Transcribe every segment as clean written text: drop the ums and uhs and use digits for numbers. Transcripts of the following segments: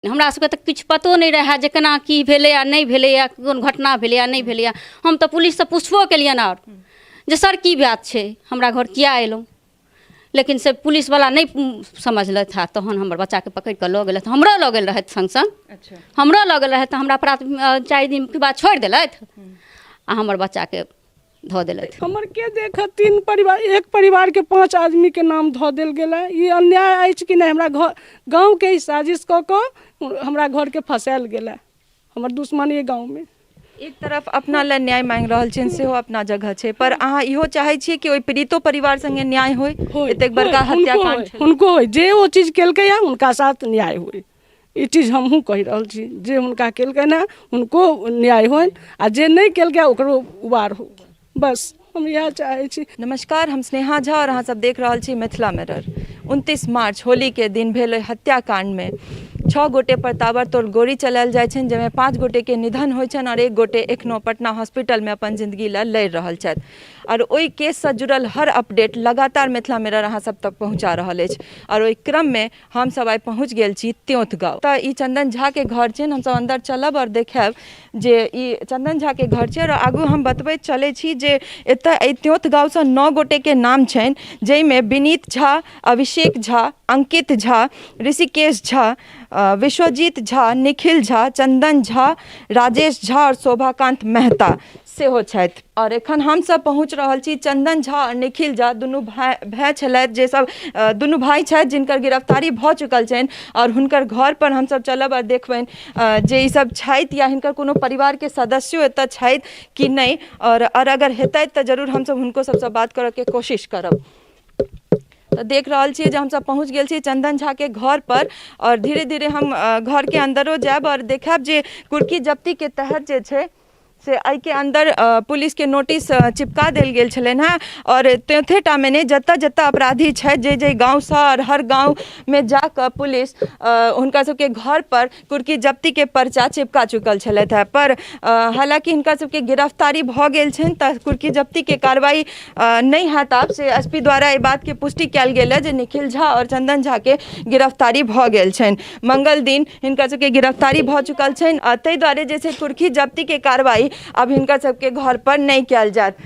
हमरा सबके तऽ किछु पतो नहि रहए जे केना की भेलै आ नहि भेलै आ कोन घटना भेलै आ नहि भेलै हम तऽ पुलिससँ पुछबो केलियनि आओर जे सर की बात छै हमरा घर किया एलहुँ लेकिन से पुलिसवला नहि समझलथि हँ तहन हमर बच्चाके पकड़ि कऽ लऽ गेलथि हमरो लऽ गेल रहथि सङ्ग सङ्ग हमरो लऽ गेल रहथि तऽ हमरा प्राथ 4 दिनके बाद छोड़ि देलथि आ हमर बच्चाके धऽ देलथि। हमर के देखत 3 परिवार, एक परिवार के 5 आदमी के नाम धऽ देल गेल है। ई अन्याय अछि कि नहि? हमरा घर गाँव के ही साजिश कऽ कऽ हमरा घर के फसायल गेल है, हमर दुश्मन ये गाँव में। एक तरफ अपना लए न्याय मांगि रहल छियनि सेहो अपना जगह छै, पर अहाँ इहो चाहै छियै कि ओहि पीड़ितो परिवार संगे न्याय होय, एतेक बड़का हत्याकांड हुनको होय, जे ओ चीज केलकै है हुनका साथ न्याय होय। ई चीज हमहूँ कहि रहल छी, जे हुनका केलकनि हँ हुनको न्याय होइन आ जे नहि केलकै ओकरो उबार हो, बस हम इएह चाहै छी। नमस्कार, हम स्नेहा झा और अहाँ सब देख रहल छी मिथिला मिरर। 29 मार्च होली के दिन भेल ओहि हत्याकांड में 6 गोटे पर ताबड़तोड़ गोली चलायल जाइ छनि, जाहिमे 5 गोटे के निधन होइ छनि और 1 गोटे एखनो पटना हॉस्पिटल में अपन जिंदगी लए लड़ि रहल छथि। और ओहि केससँ जुड़ल हर अपडेट लगातार मिथिला मिरर अहाँ सब तक पहुँचा रहल अछि और ओहि क्रम में हम सब आइ पहुँच गेल छी त्योंथ गाँव। तऽ ई चंदन झा के घर छनि, हमसब अंदर चलब और देखायब जे ई चंदन झा के घर छै। और आगू हम बतबैत चलै छी जे एतऽ एहि त्योंथ गाँवसँ 9 गोटे के नाम छनि, जाहिमे विनीत झा, अभिषेक झा, अंकित झा, ऋषिकेश झा, विश्वजीत झा, निखिल झा, चंदन झा, राजेश झा और शोभाकांत मेहता सेहो छथि। और एखन हमसब पहुँच रहल छी चंदन झा और निखिल झा दुनू भाय छलथि, जे सब दुनू भाय छथि जिनकर गिरफ्तारी भऽ चुकल छनि और हुनकर घर पर हमसब चलब और देखबनि जे ई सब छथि या हिनकर कोनो परिवार के सदस्यो एतऽ छथि कि नहि, और अगर हेतथि तऽ जरूर हमसब हुनको सबसँ बात करऽ के कोशिश करब। तऽ देख रहल छियै जे हमसब पहुँच गेल छी चंदन झा के घर पर और धीरे धीरे हम घर के अन्दरो जायब और देखायब जे कुर्की जब्ती के तहत जे छै से एहिके अन्दर पुलिसके नोटिस चिपका देल गेल छलनि हेँ। आओर त्योंथेटा मे नहि, जतऽ जतऽ अपराधी छथि, जे जे गाँवसँ, आओर हर गाँवमे जाकऽ पुलिस हुनका सबके घर पर कुर्की जब्तीके पर्चा चिपका चुकल छलथि हेँ। पर हालाँकि हिनका सबके गिरफ्तारी भऽ गेल छनि तऽ कुर्की जब्तीके कार्रवाई नहि हैत आब, से एस पी द्वारा एहि बातके पुष्टि कयल गेल हँ जे निखिल झा आओर चंदन झाके गिरफ्तारी भऽ गेल छनि। मंगल दिन हिनका सबके गिरफ्तारी भऽ चुकल छनि आ ताहि दुआरे जे छै कुर्की जब्तीके कार्रवाई आब हिनका सबके घर पर नहि कयल जायत।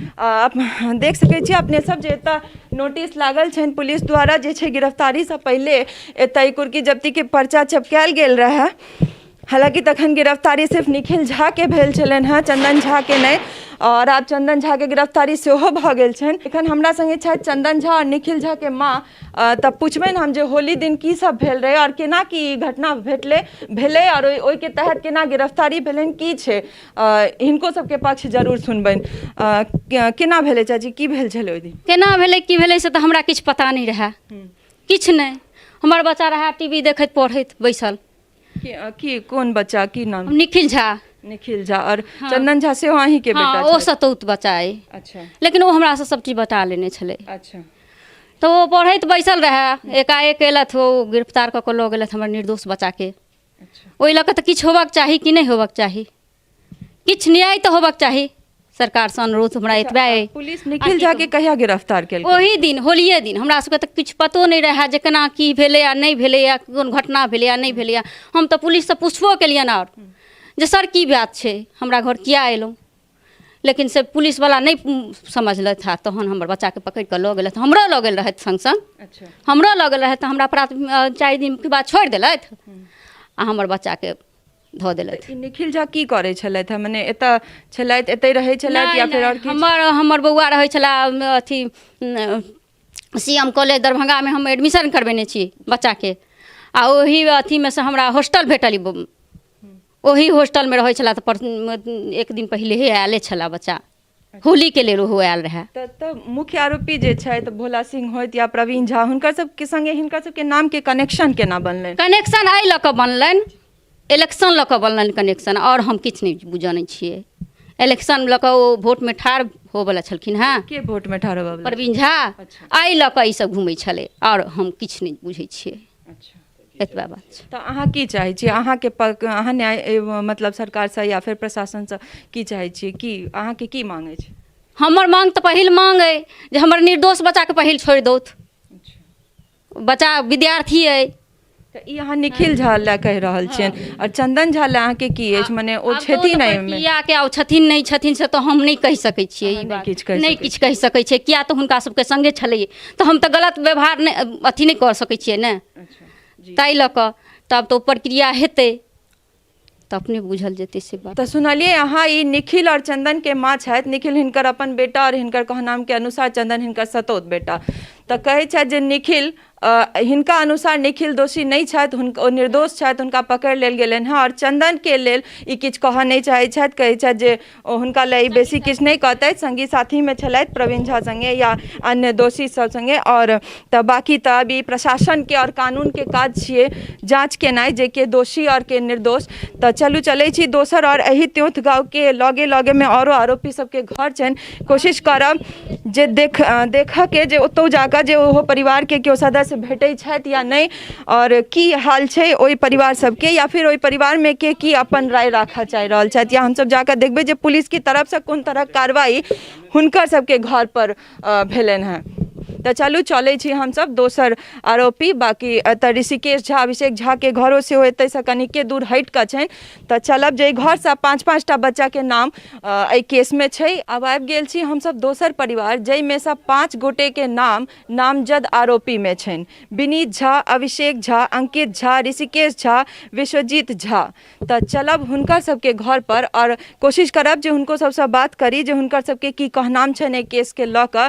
देख सकै छी अपने सब जे एतऽ नोटिस लागल छनि पुलिस द्वारा जे छै गिरफ्तारीसँ पहिले एतऽ ई कुर्की जब्तीके पर्चा चिपकायल गेल रहए। हालाँकि तखन गिरफ्तारी सिर्फ निखिल झाके भेल छलनि हेँ, चंदन झाके नहि, आओर आब चंदन झाके गिरफ्तारी सेहो भऽ गेल छनि। एखन हमरा सङ्गे छथि चंदन झा आओर निखिल झाके माँ, तऽ पुछबनि हम जे होली दिन की सब भेल रहै आओर केना की ई घटना भेटलै भेलै आओर ओहिके तहत केना गिरफ्तारी भेलनि, की छै, हिनको सबके पक्ष जरूर सुनबनि। केना भेलै चाची, की भेल छलै ओहि दिन? केना भेलै की भेलै से तऽ हमरा किछु पता नहि रहए, किछु नहि। हमर बच्चा रहए टी वी देखैत पढ़ैत बैसल। की कोन बच्चा, की नाम? निखिल झा। निखिल झा और हाँ। चंदन झा सेहो अहीं के बेटा? हाँ, ओ सतौत बच्चा अइ। अच्छा। लेकिन ओ हमरा से सब चीज बता लेने छलै। अच्छा। तऽ ओ पढ़ैत बैसल रहए, एकाएक एलथि, ओ गिरफ्तार कऽ कऽ लऽ गेलथि हमर निर्दोष बच्चाके। अच्छा। ओहि लऽ कऽ तऽ किछु होबाक चाही कि नहि होबाक चाही? किछु न्याय तऽ होबाक चाही। सरकारसँ अनुरोध हमरा एतबे अइ। पुलिस निखिल झा के कहिया गिरफ्तार केलकै? ओही दिन, होलिये दिन। हमरा सबके तऽ किछु पतो नहि रहए जे केना की भेलै आ नहि भेलै आ कोन घटना भेलै आ नहि भेलै। हम तऽ पुलिससँ पुछबो केलियनि आओर जे सर की बात छै, हमरा घर किया एलहुँ? लेकिन से पुलिसवला नहि समझलथि हँ तहन हमर बच्चाके पकड़ि कऽ लऽ गेलथि। हमरो लऽ गेल रहथि सङ्ग सङ्ग। अच्छा। हमरो लऽ गेल रहथि तऽ हमरा प्राथ 4 दिनके बाद छोड़ि देलथि आ हमर बच्चाके धऽ देलथि। ई निखिल झा की करै छलथि हँ, मने एतऽ छलथि, एतै रहै छलथि या फेर आओर किछु? हमर बौआ रहै छला अथी सी एम कॉलेज दरभंगामे, हम एडमिशन करबेने छी बच्चाके आ ओही अथीमे से हमरा हॉस्टल भेटल, ओही हॉस्टलमे रहै छला। तऽ एक दिन पहिलेहे आयले छला बच्चा, होलीके लेल ओहो आयल रहए। तऽ मुख्य आरोपी जे छथि भोला सिंह होइत या प्रवीण झा, हुनकर सबके संगे हिनकर सबके नामके कनेक्शन केना बनलनि? कनेक्शन एहि लऽ कऽ बनलनि, इलेक्शन लऽ कऽ बनलनि कनेक्शन, आओर हम किछु नहि जनै छियै। इलेक्शन लऽ कऽ ओ वोटमे ठाढ़ होबऽवला छलखिन हेँ। के वोटमे ठाढ़ होबऽवला? प्रवीण झा। एहि लऽ कऽ ईसब घुमै छलै, आओर हम किछु नहि बुझै छियै। अच्छा। एतबा बात छै। तऽ अहाँ की चाहै छियै? अहाँके अहाँ न्याय मतलब सरकारसँ या फेर प्रशासनसँ की चाहै छियै, की अहाँके की मांग अछि? हमर मांग तऽ पहिल मांग अइ जे हमर निर्दोष बच्चाके पहिल छोड़ि दौथ। बच्चा विद्यार्थी अइ। तऽ ई अहाँ निखिल झा लए कहि रहल छियनि आओर चंदन झा लए अहाँके की अछि मने ओ आब छथिन तऽ एहिमे प्रक्रियाके आब छथिन नहि छथिन से तऽ हम नहि कहि सकै छियै ई नहि बात किछु कहि नहि सकै किछु कहि सकै छियै किया तऽ हुनका सबके संगे छलै तऽ हम तऽ गलत व्यवहार नहि अथी नहि कऽ सकै छियै ने ताहि लऽ कऽ तब तऽ ओ प्रक्रिया हेतै तऽ अपने बुझल जेतै से बात तऽ सुनलियै अहाँ ई निखिल आओर चंदनके माँ छथि निखिल हिनकर अपन बेटा आओर हिनकर कहनामके अनुसार चंदन हिनकर सतौत बेटा तऽ कहै छथि जे निखिल हिनका अनुसार निखिल दोषी नहि छथि हुनका ओ निर्दोष छथि हुनका पकड़ि लेल गेलनि हँ आओर चंदनके लेल ई किछु कहऽ नहि चाहै छथि कहै छथि जे ओ हुनका लए ई बेसी किछु नहि कहतथि सङ्गी साथीमे छलथि प्रवीण झा सङ्गे या अन्य दोषी सब सङ्गे आओर तऽ बाँकी तऽ अभी प्रशासनके आओर कानूनके काज छियै जाँच केनाइ जे के दोषी आओर के निर्दोष तऽ चलू चलै छी दोसर आओर एहि त्योंथ गाँवके लगे लगेमे आओरो आरोपी सबके घर छनि कोशिश करब जे देख देखऽके जे ओतहु जाकऽ जे ओहो परिवारके केओ सदस्य भेटै छथि या नहि आओर की हाल छै ओहि परिवार सबके या फिर ओहि परिवारमे के की अपन राय राखऽ चाहि रहल छथि या हमसब जाकऽ देखबै जे पुलिसके तरफसँ कोन तरहक कार्रवाई हुनकर सबके घरपर भेलनि हेँ तऽ चलू चलै छी हमसब दोसर आरोपी बाँकी एतऽ ऋषिकेश झा अभिषेक झाके घरो सेहो एतैसँ कनिके दूर हटि कऽ छनि तऽ चलब जे घरसँ पाँच पाँच टा बच्चाके नाम एहि केसमे छै आब आबि गेल छी हमसब दोसर परिवार जाहिमे सँ पाँच गोटेके नाम नामजद आरोपीमे छनि विनीत झा अभिषेक झा अंकित झा ऋषिकेश झा विश्वजीत झा तऽ चलब हुनकर सबके घर पर आओर कोशिश करब जे हुनको सबसँ बात करी जे हुनकर सबके की कहनाम छनि एहि केसके लऽ कऽ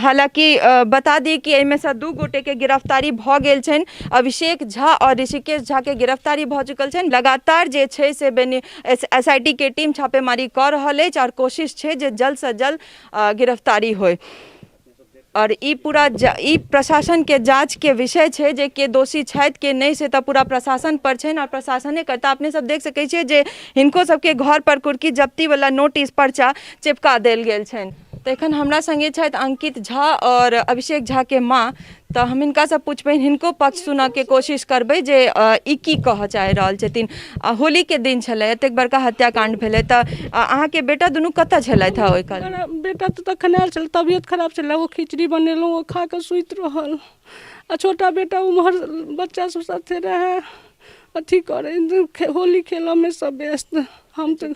हालाँकि बता दी कि एहिमे सँ 2 गोटेके गिरफ्तारी भऽ गेल छनि अभिषेक झा आओर ऋषिकेश झाके गिरफ्तारी भऽ चुकल छनि लगातार जे छै से बेनी एस I T के टीम छापेमारी कऽ रहल अछि आओर कोशिश छै जे जल्दसँ जल्द गिरफ्तारी होइ आओर ई पूरा ई प्रशासनके जाँचके विषय छै जे के दोषी छथि के नहि से तऽ पूरा प्रशासन पर छनि आओर प्रशासने करता अपने सब देख सकै छियै जे हिनको सबके घर पर कुर्की जब्ती वला नोटिस पर्चा चिपका देल गेल छनि तऽ एखन हमरा संगे छथि अंकित झा आओर अभिषेक झाके माँ तऽ हम हिनकासँ पुछबनि हिनको पक्ष सुनऽके कोशिश करबै जे ई की कहऽ चाहि रहल छथिन आ होलीके दिन छलै एतेक बड़का हत्याकाण्ड भेलै तऽ अहाँके बेटा दुनू कतऽ छलथि हँ ओहि काल बेटा तऽ तखन आयल छल तबियत खराब छलै ओ खिचड़ी बनेलहुँ ओ खा कऽ सुति रहल आ छोटा बेटा उम्हर बच्चा सब साथे रहए अथी करै होली खेलऽमे सब व्यस्त हम तऽ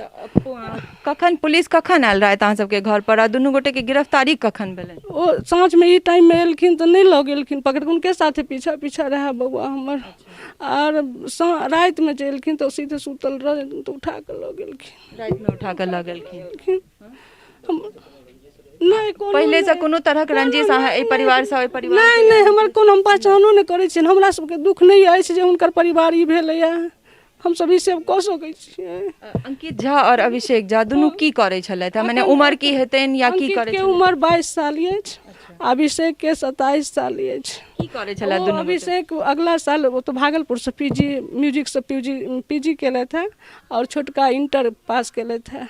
कखन पुलिस कखन आयल रहथि अहाँ सबके घर पर आ दुनू गोटे के गिरफ्तारी कखन भेलै ओ साँझमे ई टाइममे एलखिन तऽ नहि लऽ गेलखिन पकड़ि कऽ हुनके साथे पीछा पीछा रहए बौआ हमर आर रातिमे जे एलखिन तऽ ओ सीधे सुतल रहै तऽ उठा कऽ लऽ गेलखिन रातिमे उठा कऽ लऽ गेलखिन हम नहि कोनो पहिले से कोनो तरहक रंजिश अहाँ एहि परिवार से ओहि परिवार नहि नहि हमर कोनो हम पहचानो नहि करै छियनि हमरा सबके दुःख नहि अछि जे हुनकर परिवार ई भेलैए हमसब ई सब कऽ सकै छियै अंकित झा आओर अभिषेक झा दुनू की करै छलथि मने उमर की हेतनि या की करै के उमर 22 साल अछि अभिषेक के 27 साल अछि की करै छलथि दुनू अभिषेक अगला साल ओ तऽ भागलपुर से पीजी म्यूजिक से पीजी पीजी केलथि हेँ आओर छोटका इंटर पास केलथि हेँ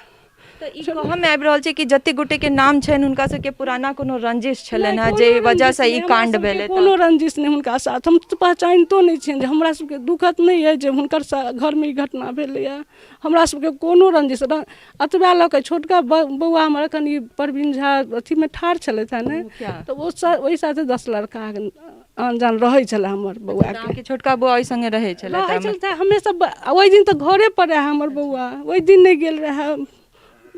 तऽ ई कहऽमे आबि रहल छै कि जतेक गोटेके नाम छनि हुनका सबके पुराना कोनो रंजिश छलनि हेँ जाहि वजहसँ ई कांड भेलै कोनो रंजिश नहि हुनका साथ हम तऽ पहचानितो नहि छियनि जे हमरा सबके दुखद नहि अइ जे हुनकर घरमे ई घटना भेलैए हमरा सबके कोनो रंजिश एतबा लऽ कऽ छोटका बौआ हमर एखन ई प्रवीण झा अथीमे ठाढ़ छलथि हेँ ने तऽ ओ ओहि साथे 10 लड़का आन जान रहै छलै हमर बौआके छोटका बौआ ओहि सङ्गे रहै छलै रहै छलै हमे सब ओहि दिन तऽ घरे पर रहै हमर बौआ ओहि दिन नहि गेल रहै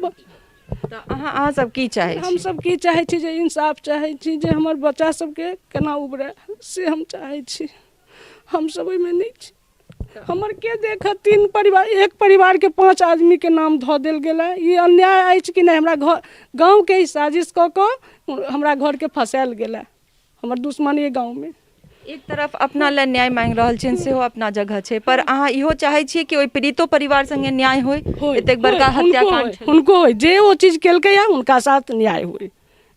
तऽ अहाँ अहाँ सब की चाहै छी हम सब की चाहै छी जे इंसाफ चाहै छी जे हमर बच्चा सबके केना उबरै से हम चाहै छी हम सब ओहिमे नहि छी हमर के देखत 3 परिवार एक परिवार के 5 आदमी के नाम धऽ देल गेल है ई अन्याय अछि कि नहि हमरा घर गाँव के ही साजिश कऽ कऽ हमरा घर के फसायल गेल है हमर दुश्मन ये गाँव में एक तरफ अपना लए न्याय मांगि रहल छियनि सेहो अपना जगह छै पर अहाँ इहो चाहै छियै कि ओहि पीड़ितो परिवार संगे न्याय होय एतेक बड़का हत्याकांड हुनको होय जे ओ चीज केलकै हँ हुनका साथ न्याय होय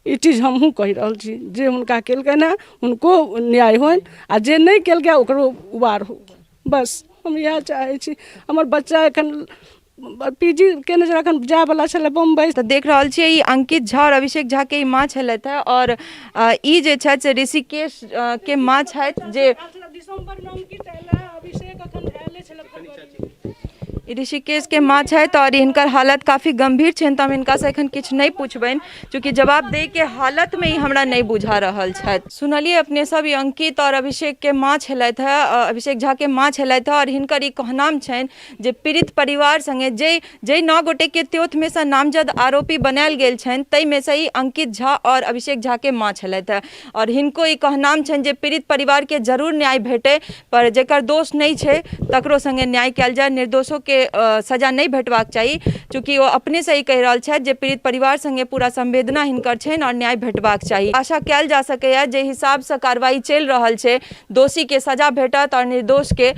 ई चीज हमहूँ कहि रहल छी जे हुनका केलकनि हँ हुनको न्याय होनि आ जे नहि केलकै ओकरो उबार हो बस हम इएह चाहै छी हमर बच्चा एखन पी जी केने छलै एखन जायवला छलै बम्बई तऽ देख रहल छियै ई अंकित झा आओर अभिषेक झा के ई माँ छलथि हँ आओर ई जे छथि से ऋषिकेश के माँ छथि जे दिसम्बर मे अंकित आयल अभिषेक एखन आयले छलै फरवरी। ऋषिकेश के माँ छथि आओर हिनकर हालत काफी गंभीर छनि, तऽ हम हिनकासँ एखन किछु नहि पुछबनि, चूँकि जवाब दै के हालत मे ई हमरा नहि बुझा रहल छथि। सुनलियै अपने सब, ई अंकित आओर अभिषेक के माँ छलथि हेँ, अभिषेक झा के माँ छलथि हेँ, आओर हिनकर ई कहनाम छनि जे पीड़ित परिवार संगे जाहि जाहि 9 गोटे के त्योथमे सँ नामजद आरोपी बनायल गेल छनि ताहिमे सँ ई अंकित झा आओर अभिषेक झा के माँ छलथि हेँ। आओर हिनको ई कहनाम छनि जे पीड़ित परिवारके जरूर न्याय भेटै, पर जकर दोष नहि छै तकरो सङ्गे न्याय कयल जाय, निर्दोषोके सजा नहि भेटबाक चाही। चूँकि ओ अपनेसँ ई कहि रहल छथि जे पीड़ित परिवार सङ्गे पूरा संवेदना हिनकर छनि आओर न्याय भेटबाक चाही। आशा कयल जा सकैए जे हिसाबसँ कार्रवाई चलि रहल छै दोषीके सजा भेटत आओर निर्दोषके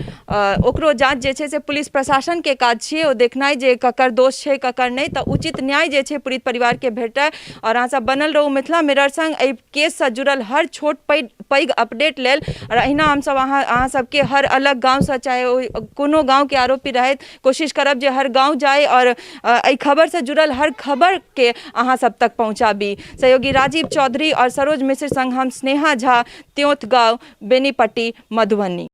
ओकरो जाँच जे छै से पुलिस प्रशासनके काज छियै, ओ देखनाइ जे ककर दोष छै ककर नहि, तऽ उचित न्याय जे छै पीड़ित परिवारके भेटय। आओर अहाँ सब बनल रहू मिथिला मिरर संग एहि केससँ जुड़ल हर छोट पैघ पैघ अपडेट लेल। आओर अहिना हमसब अहाँ सबके हर अलग गाँवसँ, चाहे ओ कोनो गाँवके आरोपी रहथि, कोशिश करब जे हर गाँव जाइ आओर एहि खबरसँ जुड़ल हर खबरके अहाँ सब तक पहुँचाबी। सहयोगी राजीव चौधरी आओर सरोज मिश्र संग हम स्नेहा झा, त्योंथ गाँव, बेनीपट्टी, मधुबनी।